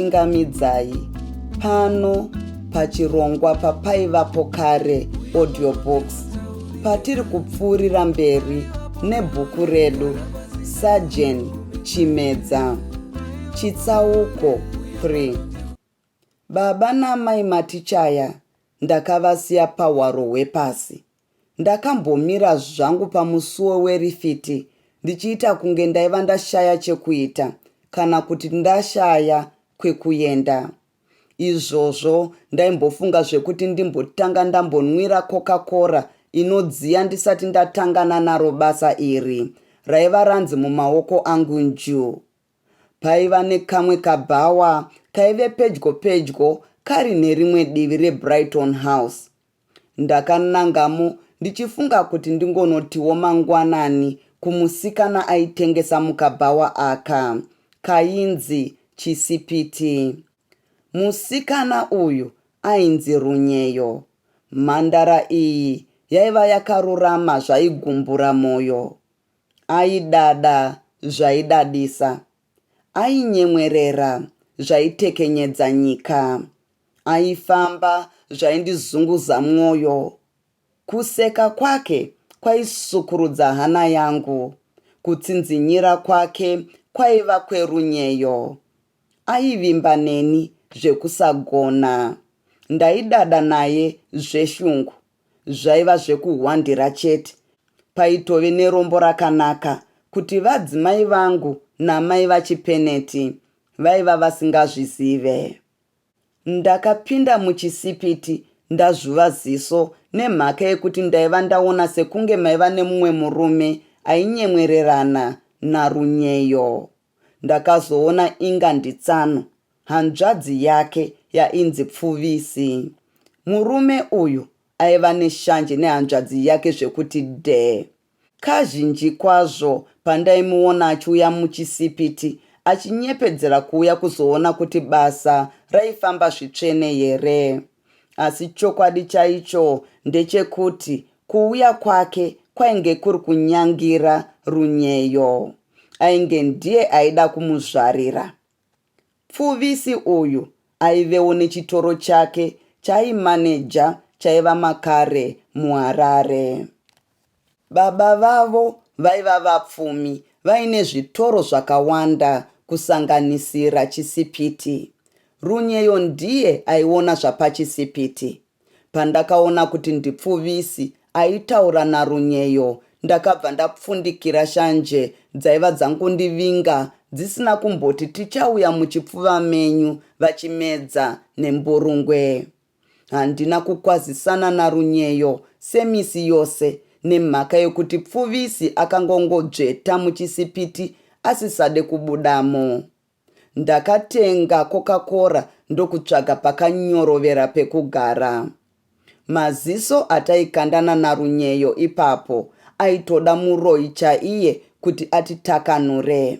Ndinokuchingamidzai pano pachirongwa papaivapo kare audiobooks patiri kupfuurira mberi nebhuku redu Sajeni Chimedza Chitsauko 3. Baba namai Matichaya ndakavasiya pahwaro hwepasi. Ndakambomira zvangu pamusuwo werifiti ndichiita kunge ndaiva ndashaya chekuita kana kuti ndashaya kwekuenda. Izvozvo ndaimbofunga zvekuti ndimbotanga ndambonwira Coca-Cola inodziya ndisati ndatangana naro basa iri raiva ranzi mumaoko angu njuu. Paiva nekamwe kabhawa kaive pedyo pedyo kari nerimwe divi reBrighton House. Ndakanangamo ndichifunga kuti ndingonotiwo mangwanani kumusikana aitengesa mukabhawa aka kainzi Chisipiti. Musikana uyu ainzi Runyeyo. Mhandara iyi yaiva yakarurama zvaigumbura moyo. Aidada zvaidadisa. Ainyemwerera zvaitekenyedza nyika. Aifamba zvaindizunguza mwoyo. Kuseka kwake kwaisukurudza hana yangu. Kutsinzinyira kwake kwaiva kwerunyeyo. Aivimba neni zvekusagona. Ndaidada naye zveshungu. Zvaiva zvekuhwandira chete. Paitove nerombo rakanaka kuti vadzimai vangu namai vaChipeneti vaiva vasingazvizive. Ndakapinda muchisipiti ndazvuva ziso nemhaka yekuti ndaiva ndaona sekunge maiva nemumwe murume ainyemwererana naRunyeyo. Ndakazoona inga nditsano, hanzvadzi yake yainzi Pfuvisi. Murume uyu aiva neshanje nehanzvadzi yake zvekuti dhee. Kazhinji kwazvo pandaimuona achiuya muchisipiti achinyepedzera kuuya kuzoona kuti basa raifamba zvitsvene here. Asi chokwadi chaicho ndechekuti kuuya kwake kwainge kuri kunyangira Runyeyo. Ainge ndiye aida kumuzvarira. Pfuvisi uyu aivewo nechitoro chake chaaimaneja chaiva makare muHarare. Baba vavo vaiva vapfumi vaine zvitoro zvakawanda kusanganisira chisipiti. Runyeyo ndiye aiona zvapachisipiti. Pandakaona kuti ndiPfuvisi aitaura naRunyeyo ndakabva ndapfundikira shanje dzaiva dzangondivinga dzisina kumboti tichauya muchipfuva menyu vachimedza nemburungwe. Handina kukwazisana naRunyeyo semisi yose nemhaka yekuti Pfuvisi akangongodzveta muchisipiti asisade kubudamo. Ndakatenga kokakora ndokutsvaga pakanyorovera pekugara. Maziso ataikandana naRunyeyo ipapo aitoda muroyi chaiye kuti atitakanure.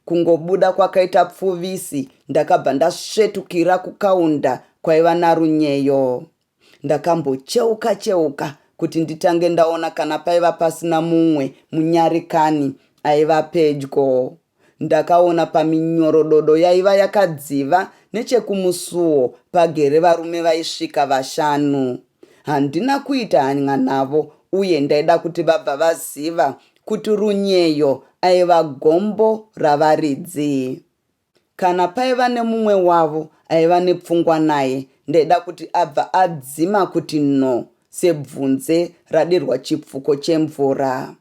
Kungobuda kwakaita Pfuvisi ndakabva ndasvetukira kukaunda kwaiva naRunyeyo. Ndakambocheuka cheuka kuti nditange ndaona kana paiva pasina mumwe munyarikani aiva pedyo. Ndakaona paminyorododo yaiva yakadziva nechekumusuwo pagere varume vaisvika vashanu. Handina kuita hanyn'a navo uye ndaida kuti vabva vaziva kuti Runyeyo aiva gombo ravaridzi. Kana paiva nemumwe wavo aiva nepfungwa naye ndaida kuti abva adzima kuti no sebvunze radirwa chipfuko chemvura.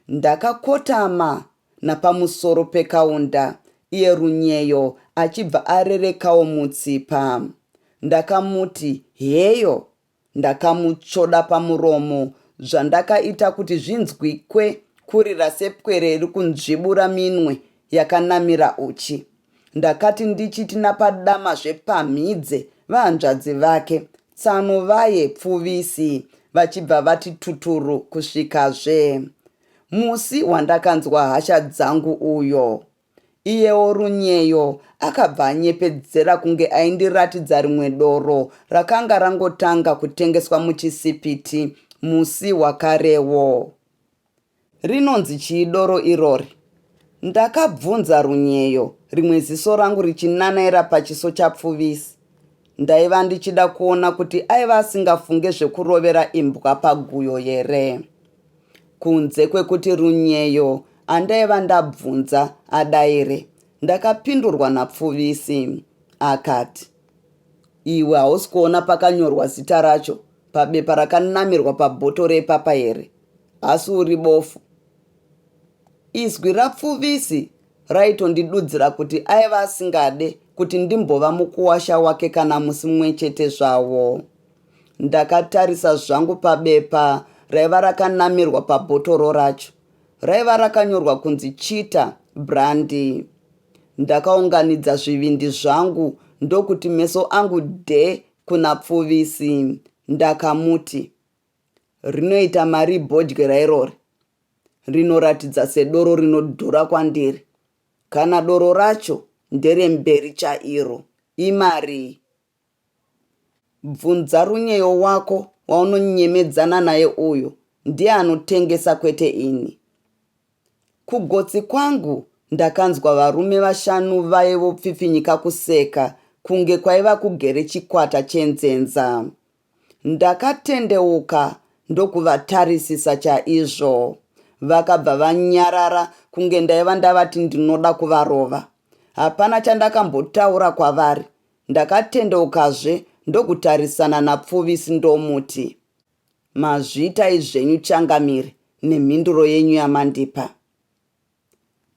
Ndakakotama napamusoro pekaunda iye Runyeyo achibva arerekawo mutsipa. Ndakamuti heyo Ndakamutsvoda pamuromo zvandakaita kuti zvinzwikwe kurira sepwere iri kunzvibura minwe yakanamira uchi. Ndakati ndichiti napadama zvepamhidze vahanzvadzi vake, tsano vaye Pfuvisi vachibva vati tuturu kusvikazve musi wandakanzwa hasha dzangu uyo. Iyewo Runyeyo akabva anyepedzera kunge aindiratidza rimwe doro rakanga rangotanga kutengeswa muchisipiti musi wakarewo. Rinonzi chii doro irori? Ndakabvunza Runyeyo, rimwe ziso rangu richinanaira pachiso chaPfuvisi. Ndaiva ndichida kuona kuti aiva asingafunge zvekurovera imbwa paguyo here. Kunze kwekuti Runyeyo andaiva ndabvunza adaire, ndakapindurwa naPfuvisi. Akati, Iwe hausi kuona pakanyorwa zita racho pabepa rakanamirwa pabhotoro ipapa here? Asi uri bofu. Izwi raPfuvisi raitondidudzira kuti aiva asingade kuti ndimbova mukuwasha wake kana musi mumwechete zvawo. Ndakatarisa zvangu pabepa raiva rakanamirwa pabhotoro racho. Raiva rakanyorwa kunzi Cheetah Brandy. Ndakaunganidza zvivindi zvangu ndokuti meso angu dhe kuna Pfuvisi. Ndakamuti, Rinoita marii bhodyera irori? Rinoratidza sedoro rinodhura kwandiri. Kana doro racho nderemberi chairo. Imarii? Bvunza Runyeyo wako waunonyemedzana naye uyo ndiye anotengesa kwete ini. Kugotsi kwangu ndakanzwa varume vashanu vaye vopfipfinyika kuseka kunge kwaiva kugere chikwata chenzenza. Ndakatendeuka ndokuvatarisisa chaizvo. Vakabva vanyarara kunge ndaiva ndavati ndinoda kuvarova. Hapana chandakambotaura kwavari. Ndakatendeukazve ndokutarisana naPfuvisi ndomuti, Mazvitai zvenyu changamire nemhinduro yenyu yamandipa.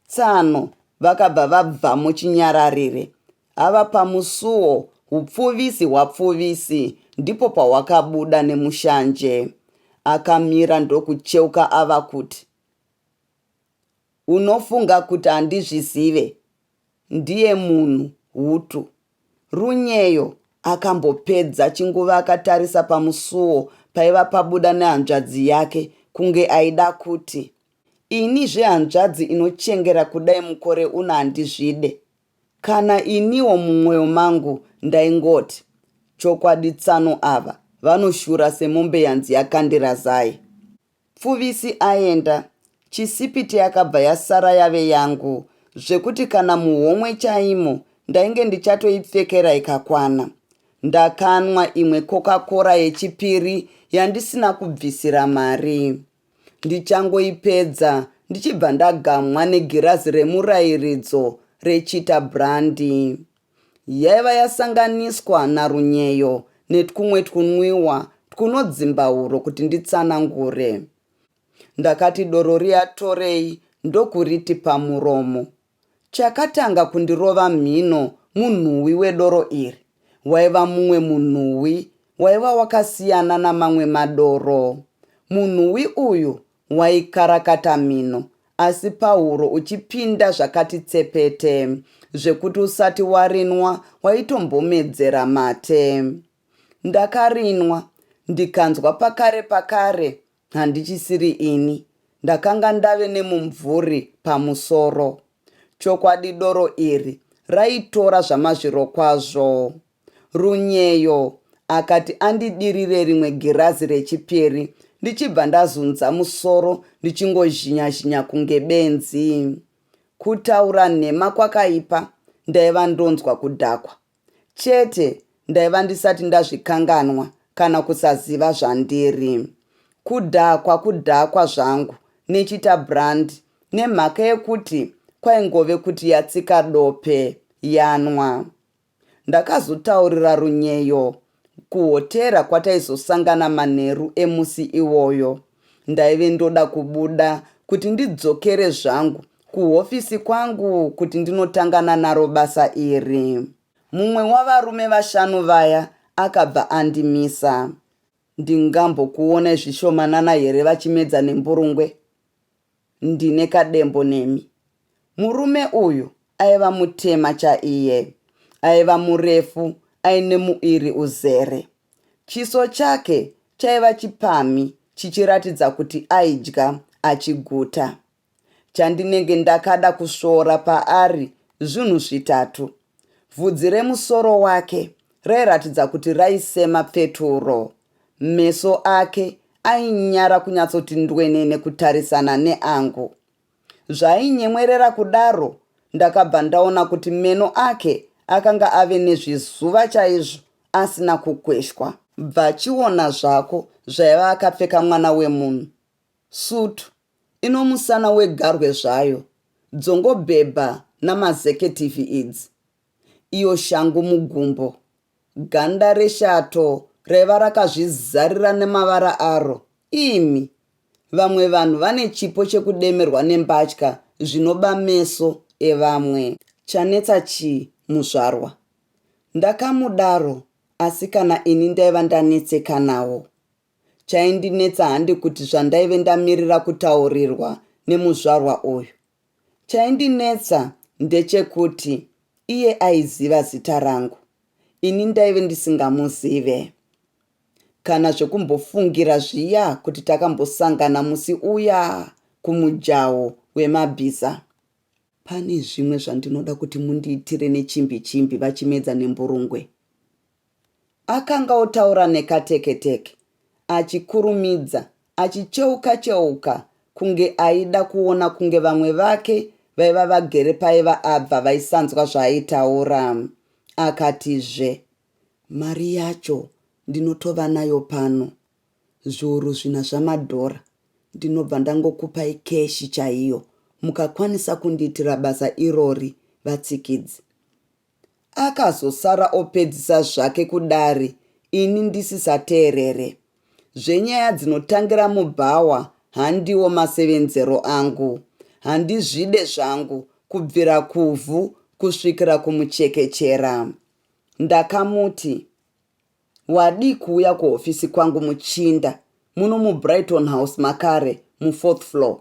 Tsano vakabva vabvamo chinyararire. Ava pamusuwo, hupfuvisi hwaPfuvisi ndipo pahwakabuda nemushanje. Akamira ndokucheuka ava kuti, Unofunga kuti handizvizive? Ndiye munhu hutu. Runyeyo akambopedza chinguva akatarisa pamusuwo paiva pabuda nehanzvadzi yake kunge aida kuti, Ini zvehanzvadzi inochengera kudai mukore uno handizvide. Kana iniwo mumwoyo mangu ndaingoti, Chokwadi tsano ava vanoshura semombe yanzi yakandira zai. Pfuvisi aenda, chisipiti yakabva yasara yave yangu zvekuti kana muhomwe chaimo ndainge ndichatoipfekera ikakwana. Ndakanwa imwe Coca-Cola yechipiri yandisina kubvisira mari. Ndichangoipedza ndichibva ndagamwa negirazi remurayiridzo reChita Brandy. Yaiva yasanganiswa naRunyeyo netwumwe twunwiwa twunodzimba huro kuti nditsanangure. Ndakati doro riya torei ndokuriti pamuromo. Chakatanga kundirova mhino munhuwi wedoro iri. Waiva mumwe munhuwi waiva wakasiyana namamwe madoro. Munhuwi uyu waikarakata mhino asi pahuro uchipinda zvakati tsepete zvekuti usati warinwa waitombomedzera mate. Ndakarinwa ndikanzwa pakare pakare handichisiri ini, ndakanga ndave nemumvuri pamusoro. Chokwadi doro iri raitora zvamazvirokwazvo. Runyeyo akati andidirire rimwe girazi rechipiri ndichibva ndazunza musoro ndichingozhinya-zhinya kunge benzi. Kutaura nhema kwakaipa, ndaiva ndonzwa kudhakwa. Chete ndaiva ndisati ndazvikanganwa kana kusaziva zvandiri. Kudhakwa kudhakwa zvangu nechita brand nemhaka yekuti kwaingove kuti yatsika dope yanwa. Ndakazotaurira Runyeyo kuhotera kwataizosangana manheru emusi iwoyo. Ndaive ndoda kubuda kuti ndidzokere zvangu kuhofisi kwangu kuti ndinotangana naro basa iri. Mumwe wavarume vashanu vaya akabva andimisa. Ndingambokuonai zvishomanana here VaChimedza neMburungwe? Ndine kadembo nemi. Murume uyu aiva mutema chaiye. Aiva murefu aine muiri uzere. Chiso chake chaiva chipamhi chichiratidza kuti aidya achiguta. Chandinenge ndakada kusvoora paari zvinhu zvitatu. Vhudzi remusoro wake rairatidza kuti raisema peturo. Meso ake ainyara kunyatsoti ndwenene kutarisana neangu. Zvaainyemwerera kudaro ndakabva ndaona kuti meno ake akanga ave nezvizuva chaizvo asina kukweshwa. Bva chiona zvako zvaiva akapfeka mwana wemunhu. Sutu inomusana wegarwe zvayo, dzongobhebha namazeketivi idzi. Iyo shangu mugumbo. Ganda reshato raiva rakazvizarira nemavara aro. Imi! Vamwe vanhu vane chipo chekudemerwa nembatya zvinoba meso evamwe. Chanetsa chii muzvarwa? Ndakamudaro asi kana ini ndaiva ndanetsekanawo. Chaindinetsa handi kuti zvandaive ndamirira kutaurirwa nemuzvarwa uyu. Chaindinetsa ndechekuti iye aiziva zita rangu ini ndaive ndisingamuzive. Kana zvekumbofungira zviya kuti takambosangana musi uya kumujaho wemabhiza. Pane zvimwe zvandinoda kuti mundiitire nechimbi chimbi VaChimedza neMburungwe. Akanga otaura nekateketeke, achikurumidza, achicheuka cheuka kunge aida kuona kunge vamwe vake vaiva vagere paiva abva vaisanzwa zvaaitaura. Akatizve, Mari yacho ndinotova nayo pano, zviuru zvina zvamadhora, ndinobva ndangokupai keshi chaiyo mukakwanisa kundiitira basa irori VaTsikidzi. Akazosara opedzisa zvake kudare ini ndisisateerere. Zvenyaya dzinotangira mubhawa handiwo masevenzero angu. Handizvide zvangu kubvira kuvhu kusvikira kumuchekechera. Ndakamuti, Wadii kuuya kuhofisi kwangu muchinda muno muBrighton House makare mufourth floor?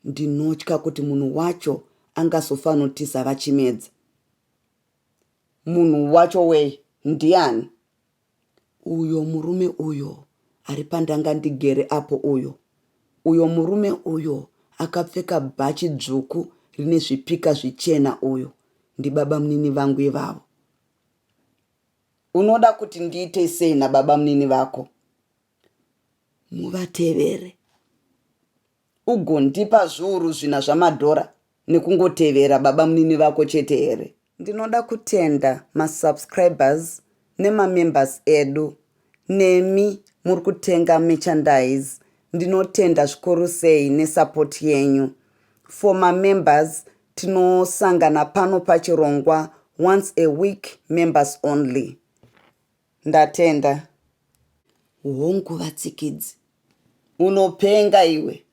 Ndinotya kuti munhu wacho angazofanotiza VaChimedza. Munhu wacho wei ndiani? Uyo murume uyo ari pandanga ndigere apo uyo. Uyo murume uyo akapfeka bhachi dzvuku rine zvipika zvichena uyo. Ndibabamunini vangu ivavo. Unoda kuti ndiite sei nababamunini vako? Muvatevere. Ugondipa zviuru zvina zvamadhora nekungotevera babamunini vako chete here? Ndinoda kutenda masubscribers nemamembers edu nemi muri kutenga merchandise ndinotenda zvikuru sei nesupport yenyu. For mamembers tinosangana pano pachirongwa once a week members only. Ndatenda. Hongu vatsikidzi. Unopenga iwe.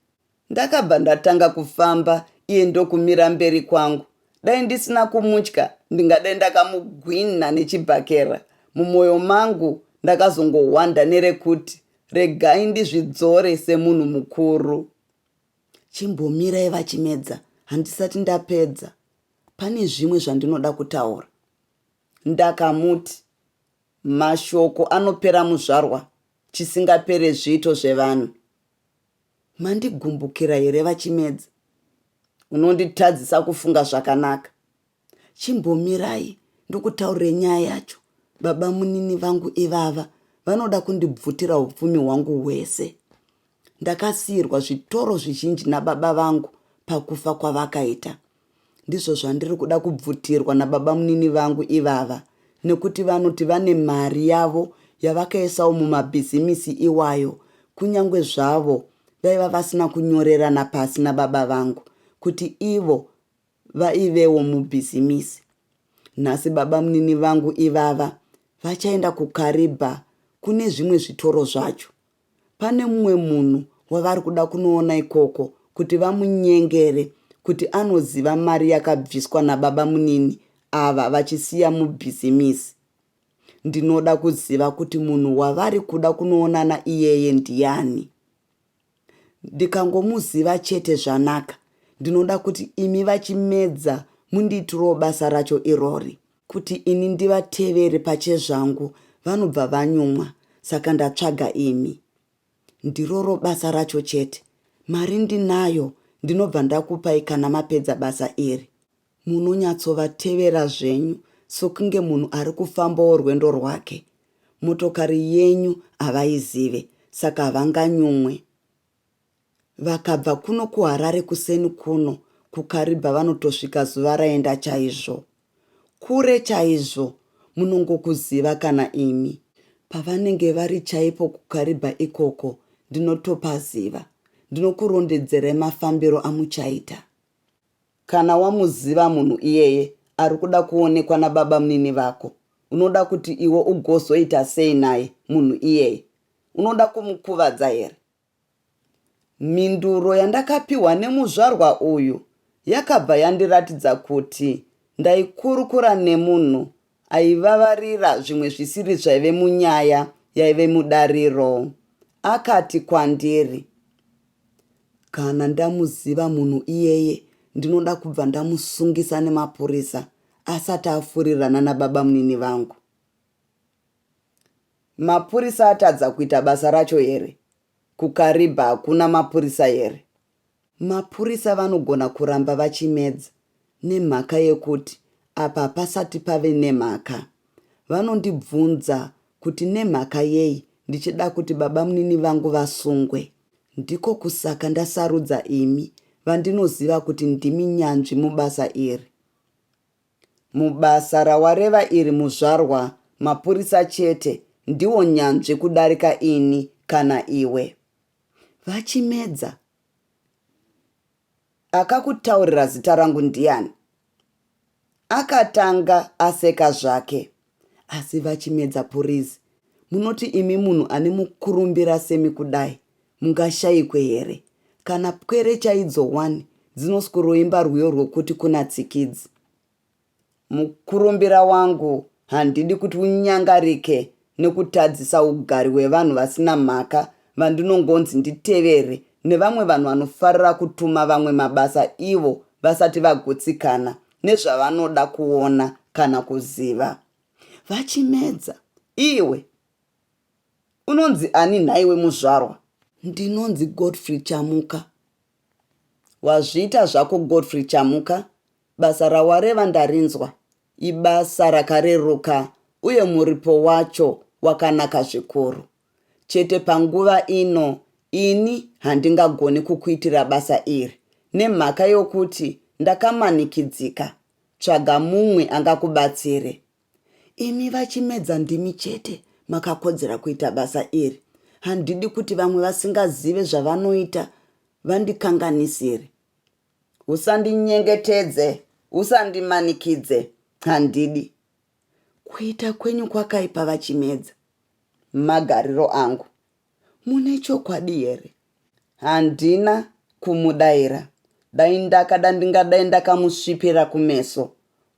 Ndakabva ndatanga kufamba iye ndokumira mberi kwangu. Dai ndisina kumutya ndingadai ndakamugwinha nechibhakera. Mumwoyo mangu ndakazongohwanda nerekuti regai ndizvidzore semunhu mukuru. Chimbomirai VaChimedza handisati ndapedza. Pane zvimwe zvandinoda kutaura. Ndakamuti, Mashoko anopera muzvarwa, chisingapere zviito zvevanhu. Mandigumbukira here VaChimedza? Unonditadzisa kufunga zvakanaka. Chimbomirai ndikutaurire nyaya yacho. Babamunini vangu ivava vanoda kundibvutira upfumi hwangu hwese. Ndakasiirwa zvitoro zvizhinji nababa vangu pakufa kwavakaita. Ndizvo zvandiri kuda kubvutirwa nababamunini vangu ivava nekuti vanoti vane mari yavo yavakaisawo mumabhizimisi iwayo kunyangwe zvavo vaiva vasina kunyorerana pasi nababa vangu kuti ivo vaivewo mubhizimisi. Nhasi babamunini vangu ivava vachaenda kuKariba kune zvimwe zvitoro zvacho. Pane mumwe munhu wavari kuda kunoona ikoko kuti vamunyengere kuti anoziva mari yakabviswa nababamunini ava vachisiya mubhizimisi. Ndinoda kuziva kuti munhu wavari kuda kunoonana iyeye ndiyani. Ndikangomuziva chete zvanaka. Ndinoda kuti imi VaChimedza mundiitirewo basa racho irori. Kuti ini ndivatevere pachezvangu vanobva vanyumwa saka ndatsvaga imi. Ndiroro basa racho chete. Mari ndinayo ndinobva ndakupai kana mapedza basa iri. Munonyatsovatevera zvenyu sokunge munhu ari kufambawo rwendo rwake. Motokari yenyu havaizive saka havanganyumwe. Vakabva kuno kuHarare kuseni kuno, kuKariba vanotosvika zuva raenda chaizvo. Kure chaizvo, munongokuziva kana imi. Pavanenge vari chaipo kuKariba ikoko ndinotopaziva. Ndinokurondedzerai mafambiro amuchaita. Kana wamuziva munhu iyeye ari kuda kuonekwa nababamunini vako, unoda kuti iwe ugozoita sei naye munhu iyeye? Unoda kumukuvadza here? Mhinduro yandakapiwa nemuzvarwa uyu yakabva yandiratidza kuti ndaikurukura nemunhu aivavarira zvimwe zvisiri zvaive munyaya yaive mudariro. Akati kwandiri, Kana ndamuziva munhu iyeye ndinoda kubva ndamusungisa nemapurisa asati afurirana nababamunini vangu. Mapurisa atadza kuita basa racho here? KuKariba hakuna mapurisa here? Mapurisa vanogona kuramba vachimedza nemhaka yekuti apa hapasati pave nemhaka. Vanondibvunza kuti nemhaka yei ndichida kuti babamunini vangu vasungwe. Ndiko kusaka ndasarudza imi vandinoziva kuti ndimi nyanzvi mubasa iri. Mubasa rawareva iri muzvarwa mapurisa chete ndiwo nyanzvi kudarika ini kana iwe. VaChimedza, Akakutaurira zita rangu ndiani? Akatanga aseka zvake. Asi VaChimedza purizi, munoti imi munhu ane mukurumbira semi kudai mungashaikwe here? Kana pwere chaidzo wani dzinoskuroimba rwiyo rwokuti kuna tsikidzi. Mukurumbira wangu handidi kuti unyangarike nekutadzisa ugari hwevanhu vasina mhaka vandinongonzi nditevere nevamwe vanhu vanofarira kutuma vamwe mabasa ivo vasati vagutsikana nezvavanoda kuona kana kuziva. VaChimedza, Iwe unonzi ani nhaiwe muzvarwa? Ndinonzi Godfrey Chamuka. Wazviita zvako Godfrey Chamuka, basa rawareva ndarinzwa. Ibasa rakareruka uye muripo wacho wakanaka zvikuru. Chete panguva ino ini handingagoni kukuitira basa iri nemhaka yokuti ndakamanikidzika. Tsvaga mumwe angakubatsire. Imi VaChimedza ndimi chete makakodzera kuita basa iri. Handidi kuti vamwe vasingazive zvavanoita vandikanganisire. Usandinyengetedze, usandimanikidze, handidi. Kuita kwenyu kwakaipa VaChimedza. Magariro angu. Mune chokwadi here? Handina kumudaira. Dai ndakada ndingadai ndakamusvipira kumeso.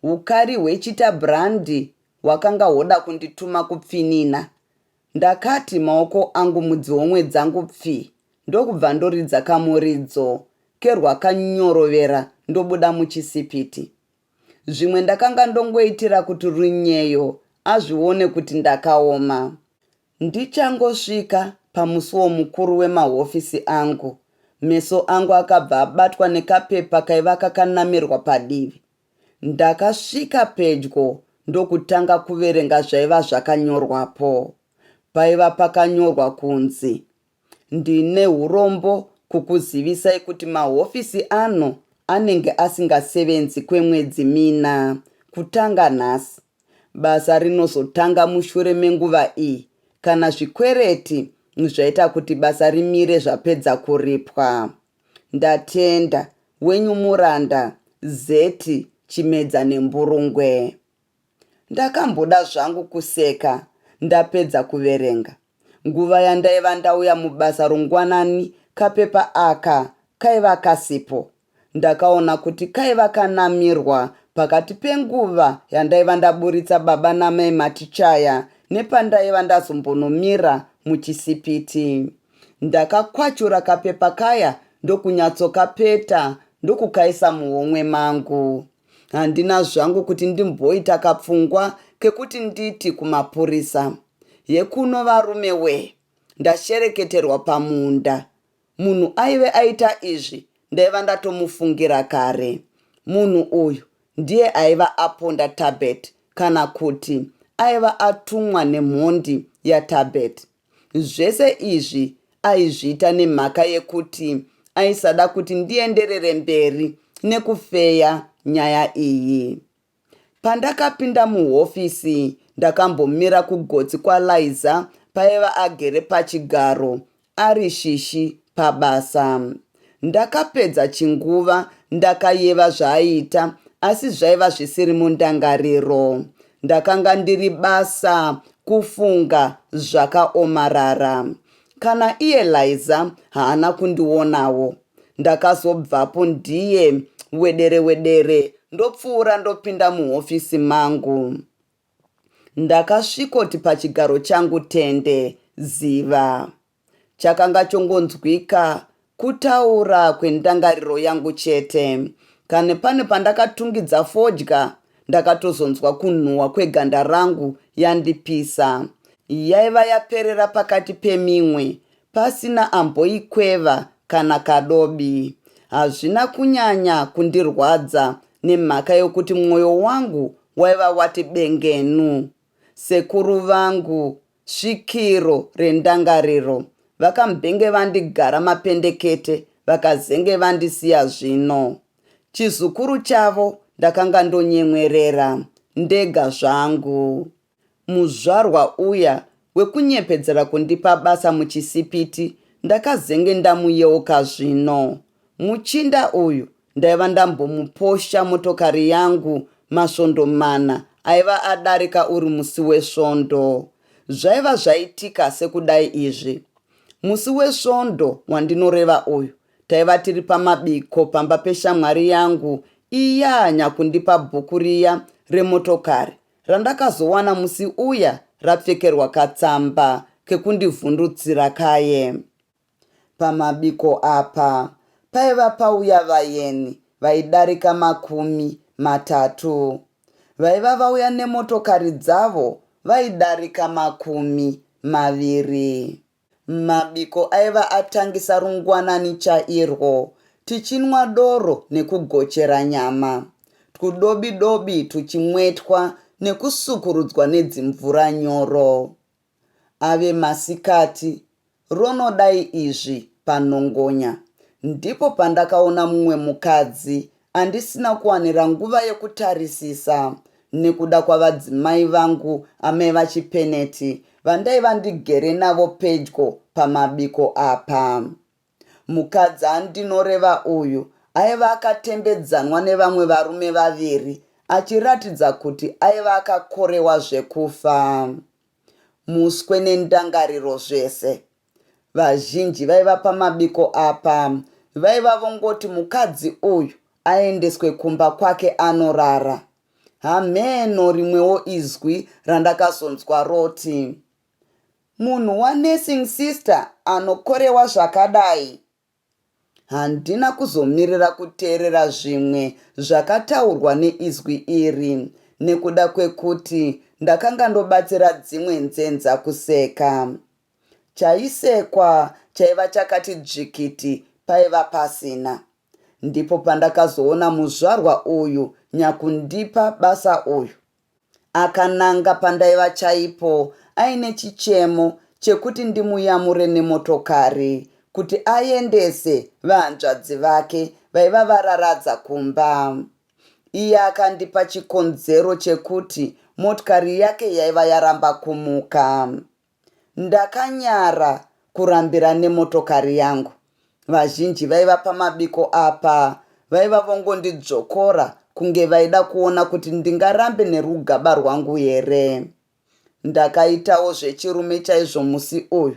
Ukari hwechita brandy hwakanga hwoda kundituma kupfinina. Ndakati maoko angu mudzihomwe dzangu pfi ndokubva ndoridza kamuridzo kerwakanyorovera ndobuda muchisipiti. Zvimwe ndakanga ndongoitira kuti Runyeyo azvione kuti ndakaoma. Ndichangosvika pamusuwo mukuru wemahofisi angu, meso angu akabva abatwa nekapepa kaiva kakanamirwa padivi. Ndakasvika pedyo ndokutanga kuverenga zvaiva zvakanyorwapo. Paiva pakanyorwa kunzi, Ndine hurombo kukuzivisai kuti mahofisi ano anenge asingasevenzi kwemwedzi mina kutanga nhasi. Basa rinozotanga mushure menguva iyi kana zvikwereti zvaita kuti basa rimire zvapedza kuripwa. Ndatenda, wenyu muranda, Zeti Chimedza Nemburungwe. Ndakamboda zvangu kuseka ndapedza kuverenga. Nguva yandaiva ndauya mubasa rungwanani kapepa aka kaiva kasipo. Ndakaona kuti kaiva kanamirwa pakati penguva yandaiva ndaburitsa baba namai Matichaya nepandaiva ndazombonomira muchisipiti. Ndakakwachura kapepa kaya ndokunyatsokapeta ndokukaisa muhomwe mangu. Handina zvangu kuti ndimboita kapfungwa kekuti nditi kumapurisa. Yekuno varume wee, ndashereketerwa pamunda. Munhu aive aita izvi ndaiva ndatomufungira kare. Munhu uyu ndiye aiva aponda Tabet kana kuti aiva atumwa nemhondi yaTabet. Zvese izvi aizviita nemhaka yekuti Aisada kuti ndienderere mberi nekufeya nyaya iyi. Pandakapinda muhofisi ndakambomira kugotsi kwaLaiza paiva agere pachigaro ari shishi pabasa. Ndakapedza chinguva ndakayeva zvaaiita asi zvaiva zvisiri mundangariro. Ndakanga ndiri basa kufunga zvakaomarara. Kana iye Laiza haana kundionawo. Ndakazobvapo ndiye wedere wedere ndopfuura ndopinda muhofisi mangu. Ndakasvikoti pachigaro changu tende ziva. Chakanga chongonzwika kutaura kwendangariro yangu chete. Kane pane pandakatungidza fodya ndakatozonzwa kunhuhwa kweganda rangu yandipisa. Yaiva yaperera pakati pemimwe pasina amboikweva kana kadobi. Hazvina kunyanya kundirwadza nemhaka yokuti mwoyo wangu waiva wati bengenu. Sekuru vangu, svikiro rendangariro, vakambenge vandigara mapendekete vakazenge vandisiya zvino. Chizukuru chavo ndakanga ndonyemwerera ndega zvangu. Muzvarwa uya wekunyepedzera kundipa basa muchisipiti ndakazenge ndamuyeuka zvino. Muchinda uyu ndaiva ndambomuposha motokari yangu masvondo mana aiva adarika uri musi weSvondo. Zvaiva zvaitika sekudai izvi. Musi weSvondo wandinoreva uyu taiva tiri pamabiko pamba peshamwari yangu iya nyakundipa bhuku riya remotokari randakazowana musi uya rapfekerwa katsamba kekundivhundutsira kaye. Pamabiko apa paiva pauya vayeni vaidarika 30. Vaiva vauya nemotokari dzavo vaidarika 20. Mabiko aiva atangisa rungwanani chairwo tichinwa doro nekugochera nyama. Twudobi-dobi tuchimwetwa nekusukurudzwa nedzimvura nyoro. Ave masikati, ronodai izvi panhongonya, ndipo pandakaona mumwe mukadzi andisina kuwanira nguva yekutarisisa nekuda kwavadzimai vangu amai vaChipeneti vandaiva ndigere navo pedyo pamabiko apa. Mukadzi andinoreva uyu aiva akatembedzanwa nevamwe varume vaviri achiratidza kuti aiva akakorewa zvekufa. Muswe nendangariro zvese. Vazhinji vaiva pamabiko apa vaiva vongoti mukadzi uyu aendeswe kumba kwake anorara. Hamheno rimwewo izwi randakazonzwa roti, Munhu wanursing sister anokorewa zvakadai? Handina kuzomirira kuteerera zvimwe zvakataurwa neizwi iri nekuda kwekuti ndakanga ndobatsira dzimwe nzenza kuseka. Chaisekwa chaiva chakati dzvikiti paiva pasina. Ndipo pandakazoona muzvarwa uyu nyakundipa basa uyu. Akananga pandaiva chaipo aine chichemo chekuti ndimuyamure nemotokari kuti aendese vahanzvadzi vake vaiva vararadza kumba. Iye akandipa chikonzero chekuti motikari yake yaiva yaramba kumuka. Ndakanyara kurambira nemotokari yangu. Vazhinji vaiva pamabiko apa vaiva vongondidzvokora kunge vaida kuona kuti ndingarambe nerugaba rwangu here. Ndakaitawo zvechirume chaizvo musi uyu.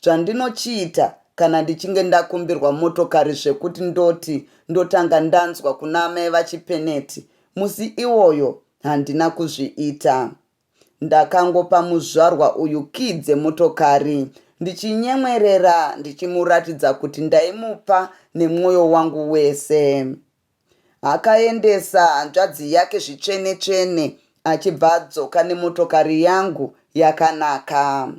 Zvandinochiita kana ndichinge ndakumbirwa motokari zvekuti ndoti ndotanga ndanzwa kuna amai vaChipeneti, musi iwoyo handina kuzviita. Ndakangopa muzvarwa uyu kii dzemotokari ndichinyemwerera ndichimuratidza kuti ndaimupa nemwoyo wangu wese. Akaendesa hanzvadzi yake zvitsvene tsvene achibva adzoka nemotokari yangu yakanaka.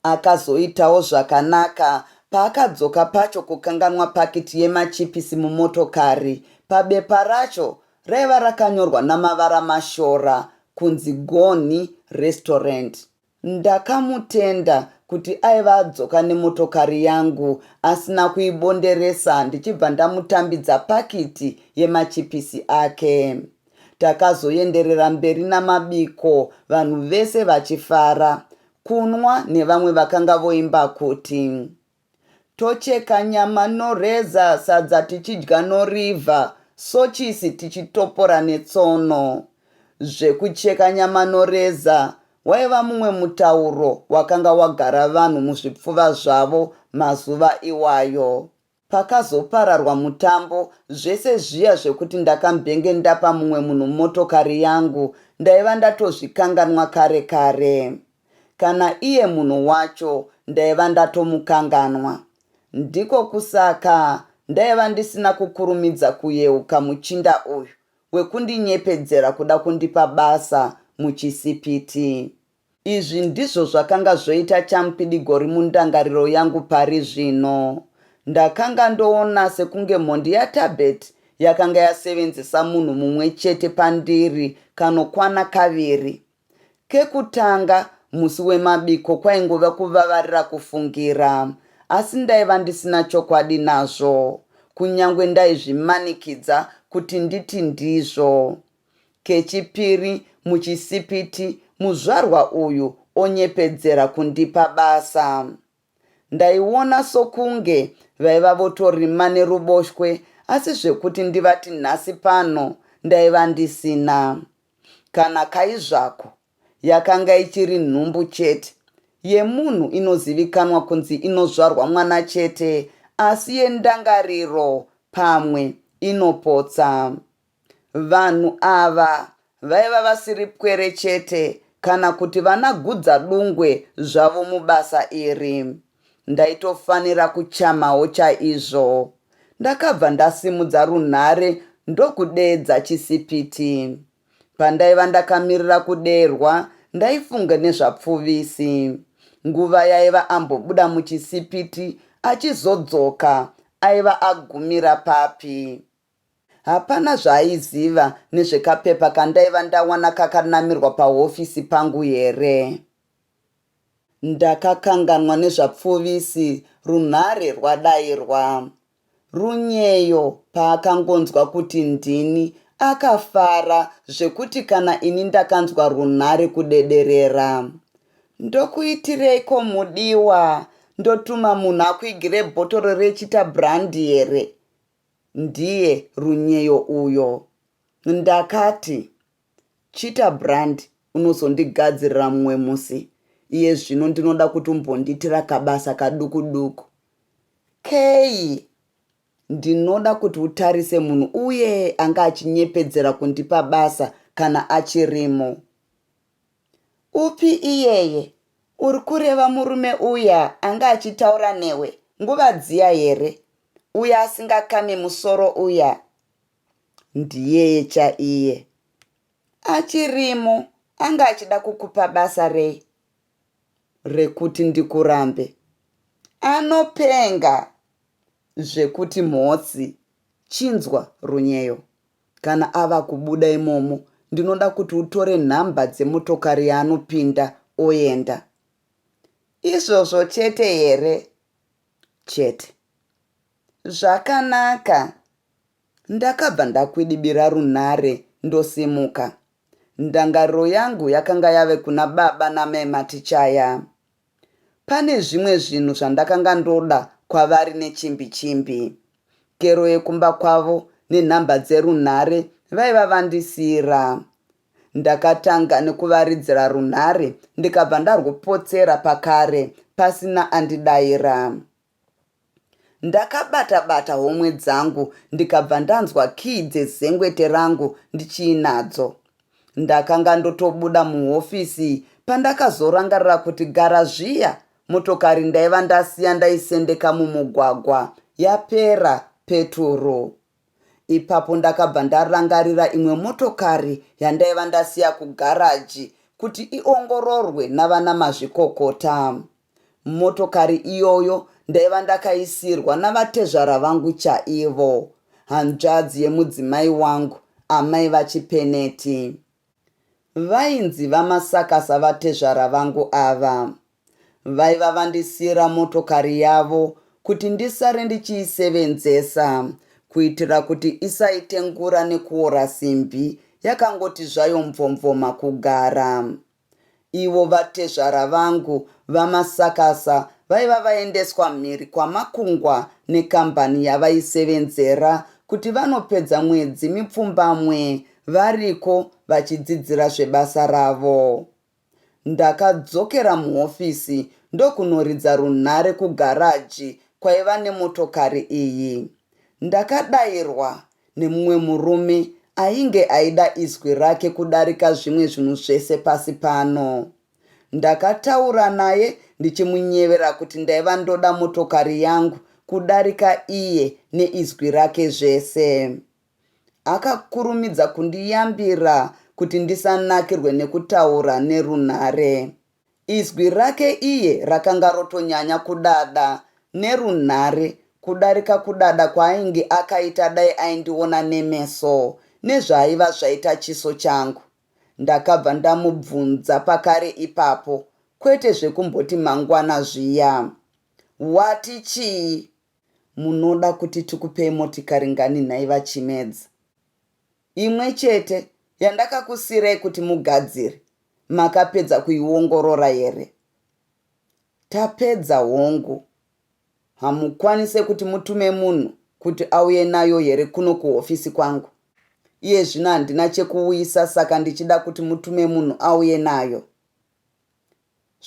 Akazoitawo zvakanaka paakadzoka pacho kukanganwa pakiti yemachipisi mumotokari. Pabepa racho raiva rakanyorwa namavara mashora kunzi Gonhi Restaurant. Ndakamutenda kuti aiva adzoka nemotokari yangu asina kuibonderesa ndichibva ndamutambidza pakiti yemachipisi ake. Takazoenderera mberi namabiko vanhu vese vachifara, kunwa nevamwe vakanga voimba kuti. Tocheka nyama noreza, sadza tichidya norivha, sochisi tichitopora netsono. Zvekucheka nyama noreza waiva mumwe mutauro wakanga wagara vanhu muzvipfuva zvavo mazuva iwayo. Pakazopararwa mutambo, zvese zviya zvekuti ndakambenge ndapa mumwe munhu motokari yangu ndaiva ndatozvikanganwa kare kare. Kana iye munhu wacho ndaiva ndatomukanganwa. Ndiko kusaka ndaiva ndisina kukurumidza kuyeuka muchinda uyu wekundinyepedzera kuda kundipa basa muchisipiti. Izvi ndizvo zvakanga zvoita chamupidigori mundangariro yangu pari zvino. Ndakanga ndoona sekunge mhondi yaTabet yakanga yasevenzesa munhu mumwe chete pandiri kanokwana kaviri. Kekutanga, musi wemabiko kwaingova kuvavarira kufungira, asi ndaiva ndisina chokwadi nazvo, kunyangwe ndaizvimanikidza kuti nditi ndizvo. Kechipiri, muchisipiti, muzvarwa uyu onyepedzera kundipa basa. Ndaiona sokunge vaiva votorima neruboshwe asi zvekuti ndivati nhasi pano ndaiva ndisina. Kana kaizvako, yakanga ichiri nhumbu chete. Yemunhu inozivikanwa kunzi inozvarwa mwana chete asi yendangariro pamwe inopotsa. Vanhu ava vaiva vasiri pwere chete kana kuti vana gudzadungwe zvavo mubasa iri. Ndaitofanira kuchamawo chaizvo. Ndakabva ndasimudza runhare ndokudeedza chisipiti. Pandaiva ndakamirira kudeerwa ndaifunga nezvaPfuvisi. Nguva yaiva ambobuda muchisipiti achizodzoka aiva agumira papi. Hapana zvaaiziva nezvekapepa kandaiva ndawana kakanamirwa pahofisi pangu here? Ndakakanganwa nezvaPfuvisi runhare rwadairwa. Runyeyo paakangonzwa kuti ndini akafara zvekuti kana ini ndakanzwa runhare kudederera. Ndokuitireiko mudiwa? Ndotuma munhu akuigire bhotoro rechita brandy here? Ndiye Runyeyo uyo. Ndakati, Chita brand unozondigadzirira mumwe musi. Iye zvino ndinoda kuti umbondiitira kabasa kaduku duku. Kei? Ndinoda kuti utarise munhu uye anga achinyepedzera kundipa basa kana achirimo. Upi iyeye? Uri kureva murume uya anga achitaura newe nguva dziya here? Uya asingakame musoro uya? Ndiyeye chaiye. Achirimo anga achida kukupa basa rei? Rekuti ndikurambe. Anopenga zvekuti mhotsi. Chinzwa Runyeyo. Kana ava kubuda imomo ndinoda kuti utore nhamba dzemotokari yaanopinda oenda. Izvozvo chete here? Chete. Zvakanaka. Ndakabva ndakwidibira runhare ndosimuka. Ndangariro yangu yakanga yave kuna baba namai Matichaya. Pane zvimwe zvinhu zvandakanga ndoda kwavari nechimbi chimbi. Kero yekumba kwavo nenhamba dzerunhare vaiva vandisiira. Ndakatanga nekuvaridzira runhare ndikabva ndarwupotsera pakare pasina andidaira. Ndakabata-bata homwe dzangu ndikabva ndanzwa kiyi dzezengwete rangu ndichiinadzo. Ndakanga ndotobuda muhofisi pandakazorangarira kuti gara zviya motokari ndaiva ndasiya ndaisendeka mumugwagwa yapera peturu. Ipapo ndakabva ndarangarira imwe motokari yandaiva ndasiya kugaraji kuti iongororwe navanamazvikokota. Motokari iyoyo ndaiva ndakaisiirwa navatezvara vangu chaivo, hanzvadzi yemudzimai wangu, amai vaChipeneti. Vainzi VaMasakasa vatezvara vangu ava. Vaiva vandisiira motokari yavo kuti ndisare ndichiisevenzesa kuitira kuti isaite ngura nekuora simbi yakangoti zvayo mvomvoma kugara. Ivo vatezvara vangu vaMasakasa vaiva vaendeswa mhiri kwamakungwa nekambani yavaisevenzera kuti vanopedza mwedzi mipfumbamwe variko vachidzidzira zvebasa ravo. Ndakadzokera muhofisi ndokunoridza runhare kugaraji kwaiva nemotokari iyi. Ndakadairwa nemumwe murume ainge aida izwi rake kudarika zvimwe zvinhu zvese pasi pano. Ndakataura naye ndichimunyevera kuti ndaiva ndoda motokari yangu kudarika iye neizwi rake zvese. Akakurumidza kundiyambira kuti ndisanakirwe nekutaura nerunhare. Izwi rake iye rakanga rotonyanya kudada nerunhare kudarika kudada kwaainge akaita dai aindiona nemeso nezvaaiva zvaita chiso changu. Ndakabva ndamubvunza pakare ipapo kwete zvekumboti mangwana zviya. Wati chii? Munoda kuti tikupei motikari ngani nhai VaChimedza? Imwe chete yandakakusiirai kuti mugadzire makapedza kuiongorora here? Tapedza hongu. Hamukwanise kuti mutume munhu kuti auye nayo here kuno kuhofisi kwangu? Iye zvino handina chekuuyisa saka ndichida kuti mutume munhu auye nayo.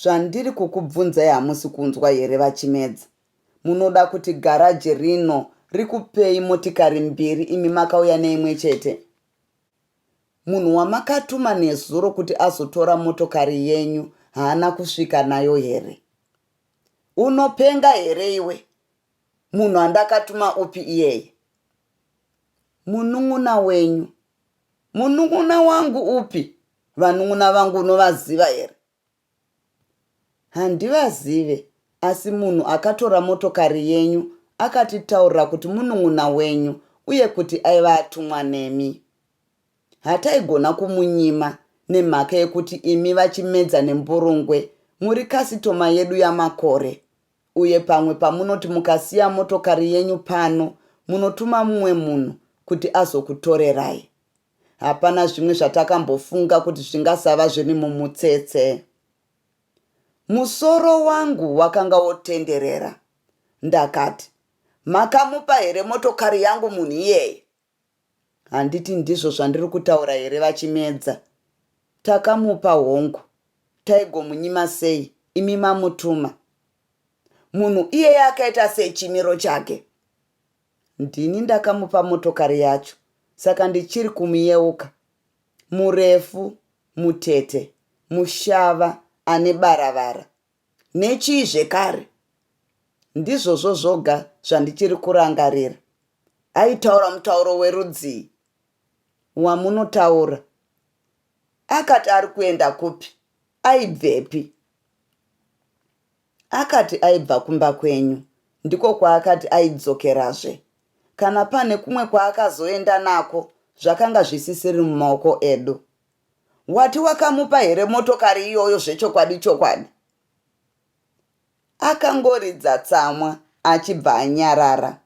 Zvandiri kukubvunzai hamusi kunzwa here VaChimedza? Munoda kuti garaji rino rikupei motikari mbiri imi makauya neimwe chete? Munhu wamakatuma nezuro kuti azotora motokari yenyu haana kusvika nayo here? Unopenga here iwe? Munhu andakatuma upi iyeye? Munun'una wenyu. Munun'una wangu upi? Vanun'una vangu unovaziva here? Handivazive asi munhu akatora motokari yenyu akatitaurira kuti munun'una wenyu uye kuti aiva atumwa nemi. Hataigona kumunyima nemhaka yekuti imi vaChimedza neMburungwe muri kasitoma yedu yamakore uye pamwe pamunoti mukasiya motokari yenyu pano munotuma mumwe munhu kuti azokutorerai. Hapana zvimwe zvatakambofunga kuti zvingasava zviri mumutsetse. Musoro wangu wakanga wotenderera. Ndakati, Makamupa here motokari yangu munhu iyeye? Handiti ndizvo zvandiri kutaura here VaChimedza? Takamupa hongu. Taigomunyima sei imi mamutuma? Munhu iyeye akaita sei chimiro chake? Ndini ndakamupa motokari yacho saka ndichiri kumuyeuka. Murefu, mutete, mushava ane baravara. Nechii zvekare? Ndizvozvo zvoga zvandichiri kurangarira. Aitaura mutauro werudzii? Wamunotaura. Akati ari kuenda kupi? Aibvepi? Akati aibva kumba kwenyu, ndiko kwaakati aidzokerazve. Kana pane kumwe kwaakazoenda nako, zvakanga zvisisiri mumaoko edu. Wati wakamupa here motokari iyoyo zvechokwadi chokwadi? Akangoridza tsamwa achibva anyarara.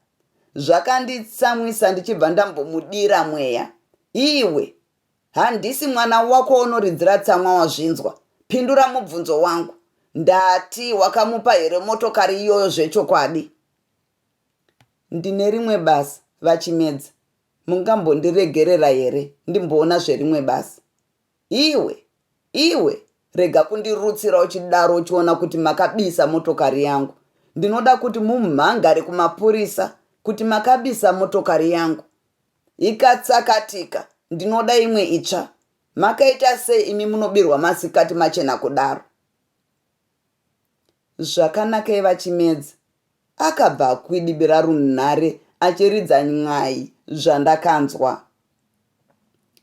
Zvakanditsamwisa ndichibva ndambomudira mweya. Iwe! Handisi mwana wako waunoridzira tsamwa wazvinzwa? Pindura mubvunzo wangu. Ndati wakamupa here motokari iyoyo zvechokwadi? Ndine rimwe basa VaChimedza. Mungambondiregerera here ndimboona zverimwe basa? Iwe! Iwe! Rega kundirutsira uchidaro uchiona kuti makabisa motokari yangu. Ndinoda kuti mumhangare kumapurisa kuti makabisa motokari yangu. Ikatsakatika ndinoda imwe itsva. Makaita sei imi munobirwa masikati machena kudaro? Zvakanakei VaChimedza? Akabva akwidibira runhare achiridza ny'ai zvandakanzwa.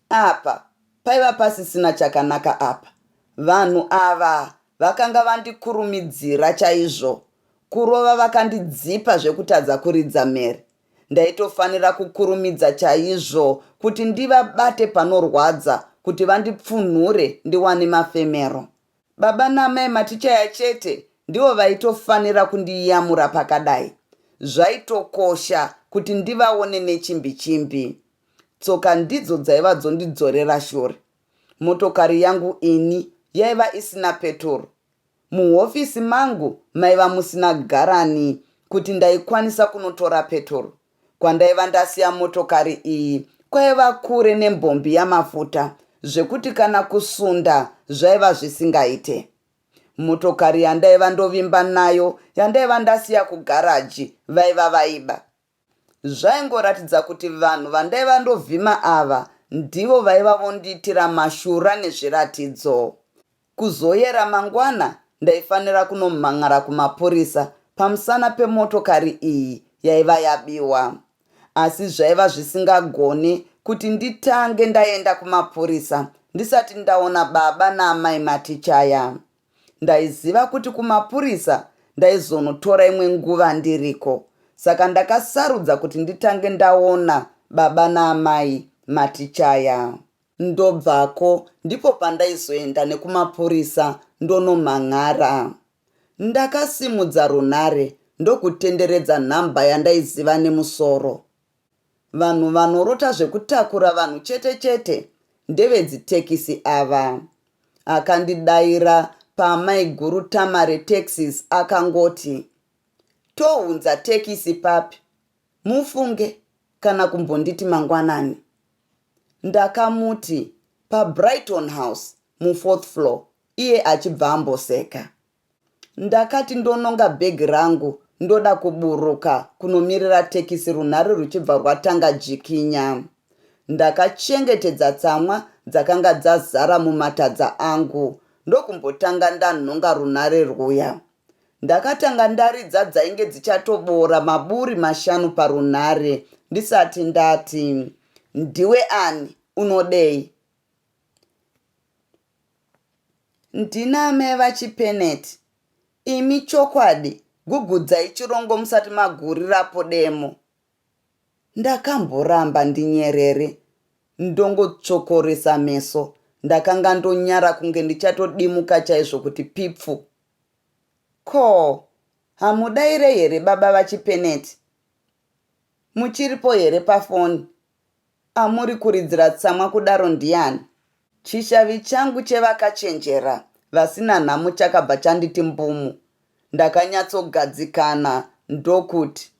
Apa paiva pasisina chakanaka apa. Vanhu ava vakanga vandikurumidzira chaizvo. Kurova vakandidzipa zvekutadza kuridza mhere. Ndaitofanira kukurumidza chaizvo kuti ndivabate panorwadza kuti vandipfunhure ndiwane mafemero. Baba namai matichaya chete? Ndivo vaitofanira kundiyamura pakadai. Zvaitokosha kuti ndivaone nechimbi chimbi. Tsoka ndidzo dzaiva dzondidzorera shure. Motokari yangu ini yaiva isina peturu. Muhofisi mangu maiva musina garani kuti ndaikwanisa kunotora peturu. Kwandaiva ndasiya motokari iyi kwaiva kure nembombi yamafuta zvekuti kana kusunda zvaiva zvisingaite. Motokari yandaiva ndovimba nayo yandaiva ndasiya kugaraji vaiva vaiba. Zvaingoratidza kuti vanhu vandaiva ndovhima ava ndivo vaiva vondiitira mashura nezviratidzo. Kuzoyera mangwana ndaifanira kunomhan'ara kumapurisa pamusana pemotokari iyi yaiva yabiwa. Asi zvaiva zvisingagone kuti nditange ndaenda kumapurisa ndisati ndaona baba naamai Matichaya. Ndaiziva kuti kumapurisa ndaizonotora imwe nguva ndiriko, saka ndakasarudza kuti nditange ndaona baba naamai Matichaya. Ndobvako ndipo pandaizoenda nekumapurisa ndonomhan'ara. Ndakasimudza runhare ndokutenderedza nhamba yandaiziva nemusoro. Vanhu vanorota zvekutakura vanhu chete chete ndevedzitekisi ava. Akandidaira paamaiguru Tamare Taxis akangoti, Tounza tekisi papi? Mufunge kana kumbonditi mangwanani. Ndakamuti, PaBrighton House mufourth floor iye achibva amboseka. Ndakati ndononga bhegi rangu ndoda kuburuka kunomirira tekisi runhare ruchibva rwatanga jikinya. Ndakachengetedza tsamwa dzakanga dzazara mumatadza angu ndokumbotanga ndanhonga runhare rwuya. Ndakatanga ndaridza dzainge dzichatoboora maburi mashanu parunhare ndisati ndati, Ndiwe ani? Unodei? Ndina amai vaChipeneti. Imi chokwadi gugudzai chirongo musati magurirapo demo. Ndakamboramba ndinyerere ndongotsvokoresa meso. Ndakanga ndonyara kunge ndichatodimuka chaizvo kuti pipfu. Ko, hamudaire here baba vaChipeneti? Muchiripo here pafoni? Amuri kuridzira tsamwa kudaro ndiani? Chishavi changu chevakachenjera vasina nhamo chakabva chanditi mbumu. Ndakanyatsogadzikana ndokuti,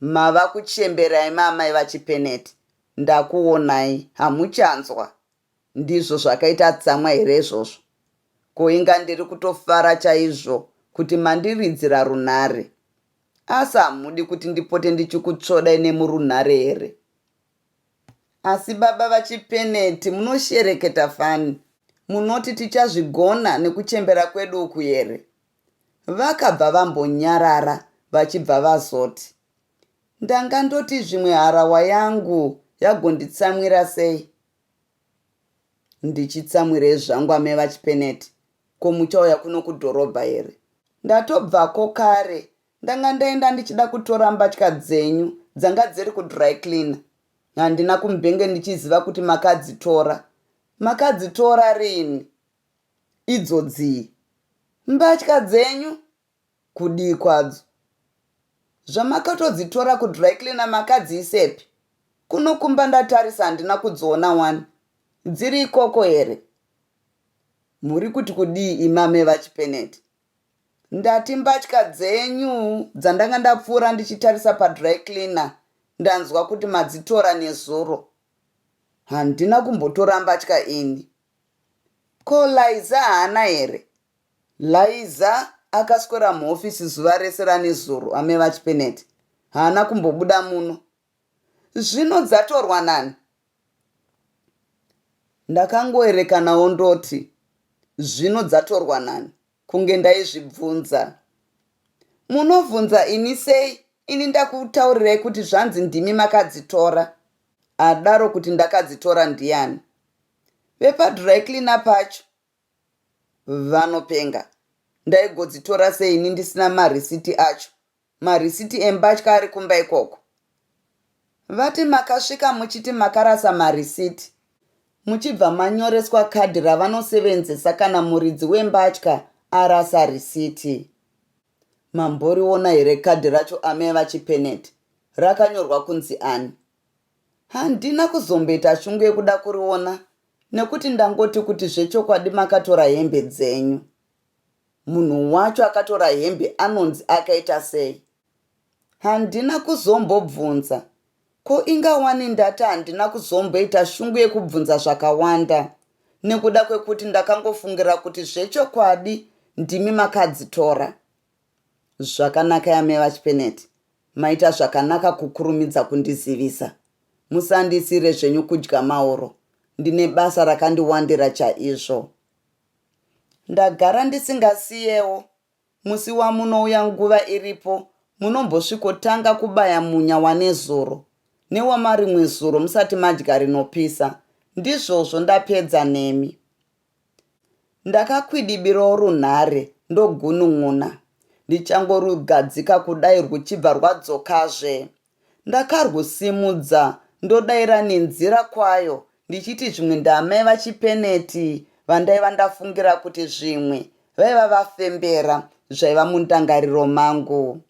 Mava kuchembera imi amai vaChipeneti, ndakuonai hamuchanzwa. Ndizvo zvakaita tsamwa here izvozvo? Ko inga ndiri kutofara chaizvo kuti mandiridzira runhare. Asi hamudi kuti ndipote ndichikutsvodai nemurunhare here? Asi baba vaChipeneti munoshereketa fani. Munoti tichazvigona nekuchembera kwedu uku here? Vakabva vambonyarara vachibva vazoti, Ndanga ndoti zvimwe harahwa yangu yagonditsamwira sei? Ndichitsamwirei zvangu amai vaChipeneti? Ko muchauya kuno kudhorobha here? Ndatobvako kare, ndanga ndaenda ndichida kutora mbatya dzenyu dzanga dziri kudry cleaner. Handina kumbenge ndichiziva kuti makadzitora. Makadzitora rini? Idzodzii? Mbatya dzenyu? Kudii kwadzo? Zvamakatodzitora kudry cleaner makadziisepi? Kuno kumba ndatarisa handina kudziona wani. Dziri ikoko here? Muri kuti kudii imi amai vaChipeneti? Ndati mbatya dzenyu dzandanga ndapfuura ndichitarisa padry cleaner ndanzwa kuti madzitora nezuro. Handina kumbotora mbatya ini. Ko Laiza haana here? Laiza akaswera muhofisi zuva rese ranezuro amai vaChipeneti. Haana kumbobuda muno. Zvino dzatorwa nani? Ndakangoerekanawo ndoti zvino dzatorwa nani kunge ndaizvibvunza. Munobvunza ini sei ini ndakutaurirai kuti zvanzi ndimi makadzitora? Adaro kuti ndakadzitora ndiani? Vepadry cleaner pacho vanopenga. Ndaigodzitora sei ini ndisina marisiti acho? Marisiti embatya ari kumba ikoko. Vati makasvika muchiti makarasa marisiti. Muchibva manyoreswa kadhi ravanosevenzesa kana muridzi wembatya arasa risiti. Mamboriona here kadhi racho amai vaChipeneti? Rakanyorwa kunzi ani? Handina kuzomboita shungu yekuda kuriona nekuti ndangoti kuti zvechokwadi makatora hembe dzenyu. Munhu wacho akatora hembe anonzi akaita sei? Handina kuzombobvunza. Ko inga wani ndati handina kuzomboita shungu yekubvunza zvakawanda nekuda kwekuti ndakangofungira kuti zvechokwadi ndimi makadzitora. Zvakanaka amai vaChipeneti, maita zvakanaka kukurumidza kundizivisa. Musandisiire zvenyu kudya mauro, ndine basa rakandiwandira chaizvo. Ndagara ndisingasiyewo Musi wamunouya nguva iripo munombosvikotanga kubaya munya wanezuro newamarimwe zuro musati madya rinopisa. Ndizvozvo ndapedza nemi. Ndakakwidibirawo runhare ndogunun'una. Ndichangorugadzika kudai rwuchibva rwadzokazve. Ndakarwusimudza ndodaira nenzira kwayo ndichiti zvimwe ndaamai vaChipeneti vandaiva ndafungira kuti zvimwe vaiva vafembera zvaiva mundangariro mangu.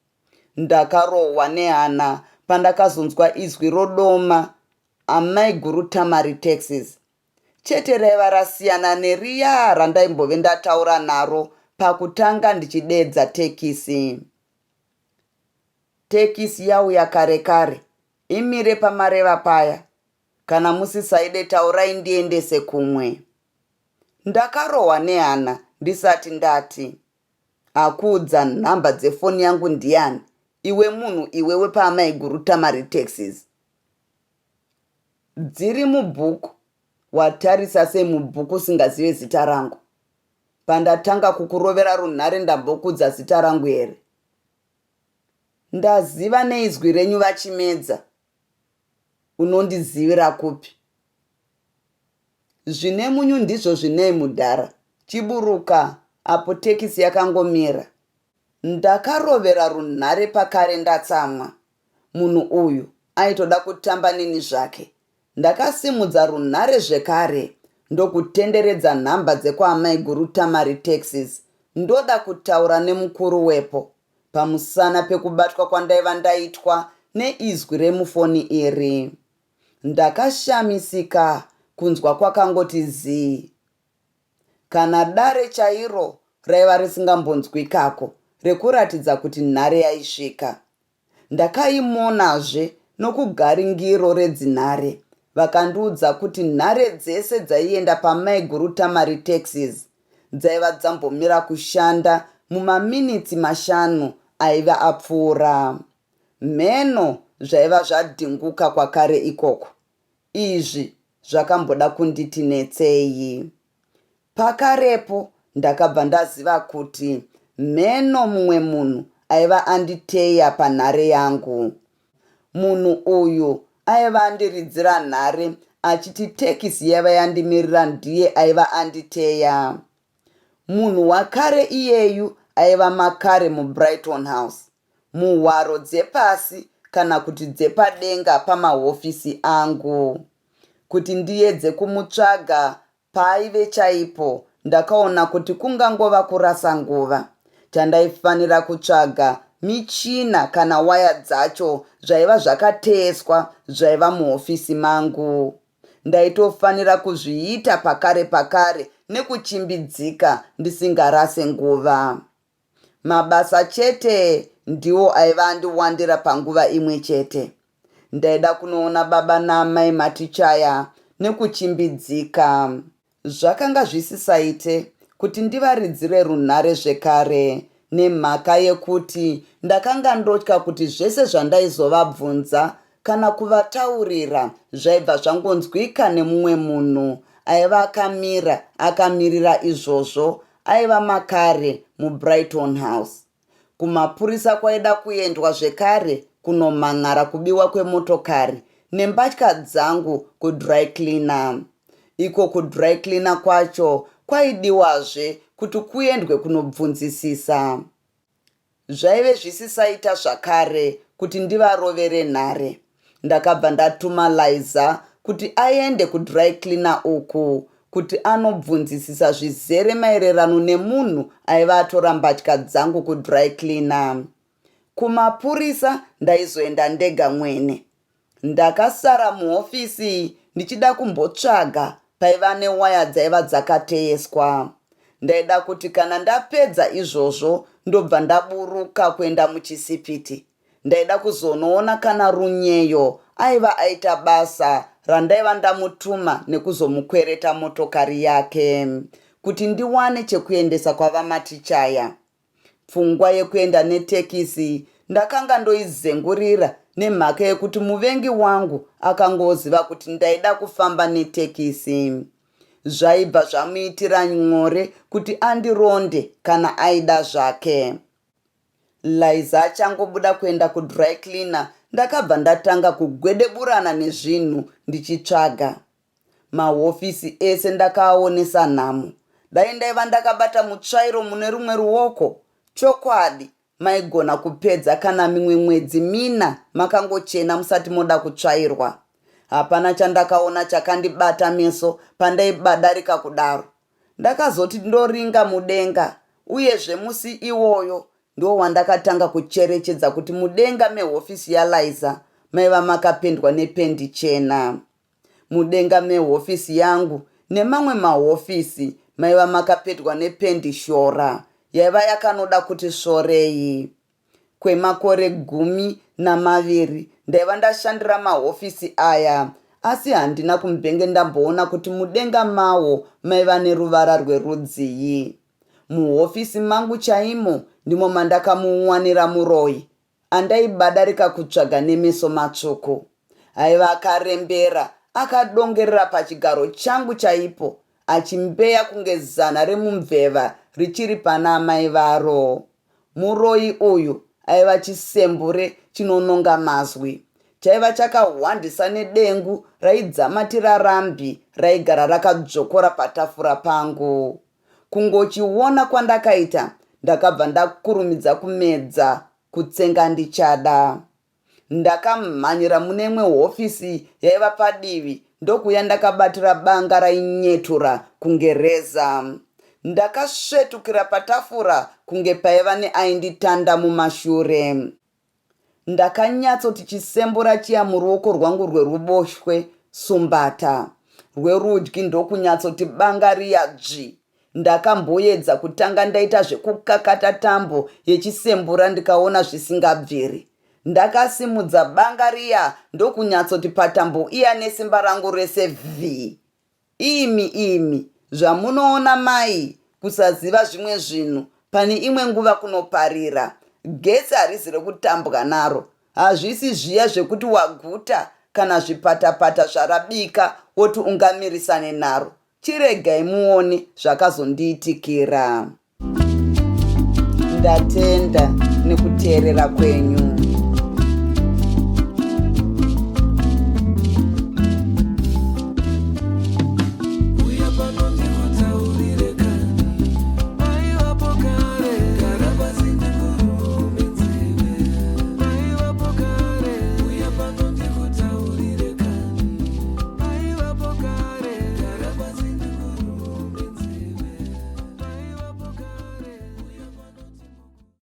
Ndakarohwa nehana pandakazonzwa izwi rodoma Amaiguru Tamari Taxis. Chete raiva rasiyana neriya randaimbove ndataura naro pakutanga ndichideedza tekisi. Tekisi yauya kare kare imire pamareva paya kana musisaide taurai ndiendese kumwe. Ndakarohwa nehana ndisati ndati akuudza nhamba dzefoni yangu ndiani iwe munhu iwe wepaamaiguru Tamari Taxis. Dziri mubhuku watarisa sei mubhuku usingazive zita rangu. Pandatanga kukurovera runhare ndambokuudza zita rangu here? Ndaziva neizwi renyu VaChimedza. Unondizivira kupi? Zvine munyu ndizvo zvinei mudhara. Chiburuka apo tekisi yakangomira. Ndakarovera runhare pakare ndatsamwa. Munhu uyu aitoda kutamba neni zvake. Ndakasimudza runhare zvekare ndokutenderedza nhamba dzekwaamaiguru Tamari Taxis ndoda kutaura nemukuru wepo pamusana pekubatwa kwandaiva ndaitwa neizwi remufoni iri. Ndakashamisika kunzwa kwakangoti zii. Kana dare chairo raiva risingambonzwikako rekuratidza kuti nhare yaisvika. Ndakaimonazve nokugaringiro redzinhare vakandiudza kuti nhare dzese dzaienda paMaiguru Tamari Taxis dzaiva dzambomira kushanda mumaminitsi mashanu aiva apfuura. Mheno zvaiva zvadhinguka kwakare ikoko. Izvi zvakamboda kunditi netsei. Pakarepo ndakabva ndaziva kuti mheno mumwe munhu aiva anditeya panhare yangu. Munhu uyu aiva andiridzira nhare achiti tekisi yaiva yandimirira ndiye aiva anditeya. Munhu wakare iyeyu aiva makare muBrighton House, muhwaro dzepasi kana kuti dzepadenga pamahofisi angu. Kuti ndiedze kumutsvaga Paaive chaipo, ndakaona kuti kungangova kurasa nguva. Chandaifanira kutsvaga michina kana waya dzacho zvaiva zvakateeswa zvaiva muhofisi mangu. Ndaitofanira kuzviita pakare pakare nekuchimbidzika ndisingarase nguva. Mabasa chete ndiwo aiva andiwandira panguva imwe chete. Ndaida kunoona baba naamai Matichaya nekuchimbidzika. Zvakanga zvisisaite kuti ndivaridzire runhare zvekare nemhaka yekuti ndakanga ndotya kuti zvese zvandaizovabvunza kana kuvataurira zvaibva zvangonzwika nemumwe munhu aiva akamira akamirira izvozvo aiva makare muBrighton House. Kumapurisa kwaida kuendwa zvekare kunomhan'ara kubiwa kwemotokari nembatya dzangu kudry cleaner. Iko kudry cleaner kwacho kwaidiwazve kuti kuendwe kunobvunzisisa. Zvaive zvisisaita zvakare kuti ndivarovere nhare. Ndakabva ndatuma Laiza kuti aende kudry cleaner uku kuti anobvunzisisa zvizere maererano nemunhu aiva atora mbatya dzangu kudry cleaner. Kumapurisa ndaizoenda ndega mwene. Ndakasara muhofisi ndichida kumbotsvaga paiva newaya dzaiva dzakateyeswa. Ndaida kuti kana ndapedza izvozvo ndobva ndaburuka kuenda muchisipiti. Ndaida kuzonoona kana Runyeyo aiva aita basa randaiva ndamutuma nekuzomukwereta motokari yake kuti ndiwane chekuendesa kwaVaMatichaya. Pfungwa yekuenda netekisi ndakanga ndoizengurira nemhaka yekuti muvengi wangu akangoziva kuti ndaida kufamba netekisi. Zvaibva zvamuitira nyore kuti andironde kana aida zvake. Laiza achangobuda kuenda kudry cleaner ndakabva ndatanga kugwedeburana nezvinhu ndichitsvaga. Mahofisi ese ndakaaonesa nhamo. Dai ndaiva ndakabata mutsvairo mune rumwe ruoko, chokwadi maigona kupedza kana mimwe mwedzi mina makangochena musati moda kutsvairwa. Hapana chandakaona chakandibata meso pandaibadarika kudaro. Ndakazoti ndoringa mudenga uyezve musi iwoyo ndiwo wandakatanga kucherechedza kuti mudenga mehofisi yaLaiza maiva makapendwa nependi chena. Mudenga mehofisi yangu nemamwe mahofisi maiva makapetwa nependi shora yaiva yakanoda kuti svorei. Kwemakore 12 ndaiva ndashandira mahofisi aya asi handina kumbenge ndamboona kuti mudenga mawo maiva neruvara rwerudzii. Muhofisi mangu chaimo ndimo mandakamuwanira muroyi andaibadarika kutsvaga nemeso matsvuku. Aiva akarembera akadongerera pachigaro changu chaipo achimbeya kunge zana remumveva richiri pana amai varo. Muroyi uyu aiva chisembure chinononga mazwi. Chaiva chakahwandisa nedengu raidzamatira rambi raigara rakadzvokora patafura pangu. Kungochiona kwandakaita ndakabva ndakurumidza kumedza kutsenga ndichada. Ndakamhanyira mune imwe hofisi yaiva padivi ndokuuya ndakabatira banga rainyetura kunge reza. Ndakasvetukira patafura kunge paiva neainditanda mumashure. Ndakanyatsoti chisembura chiya muruoko rwangu rweruboshwe sumbata, rwerudyi ndokunyatsoti banga riya dzvi. Ndakamboedza kutanga ndaita zvekukakata tambo yechisembura ndikaona zvisingabviri. Ndakasimudza banga riya ndokunyatsoti patambo iya nesimba rangu rese vhii. Imi imi, zvamunoona mai, kusaziva zvimwe zvinhu pane imwe nguva kunoparira. Getsi harizi rekutambwa naro. Hazvisi zviya zvekuti waguta kana zvipatapata zvarabika woti ungamirisane naro. Chiregai muone zvakazondiitikira. Ndatenda nekuteerera kwenyu.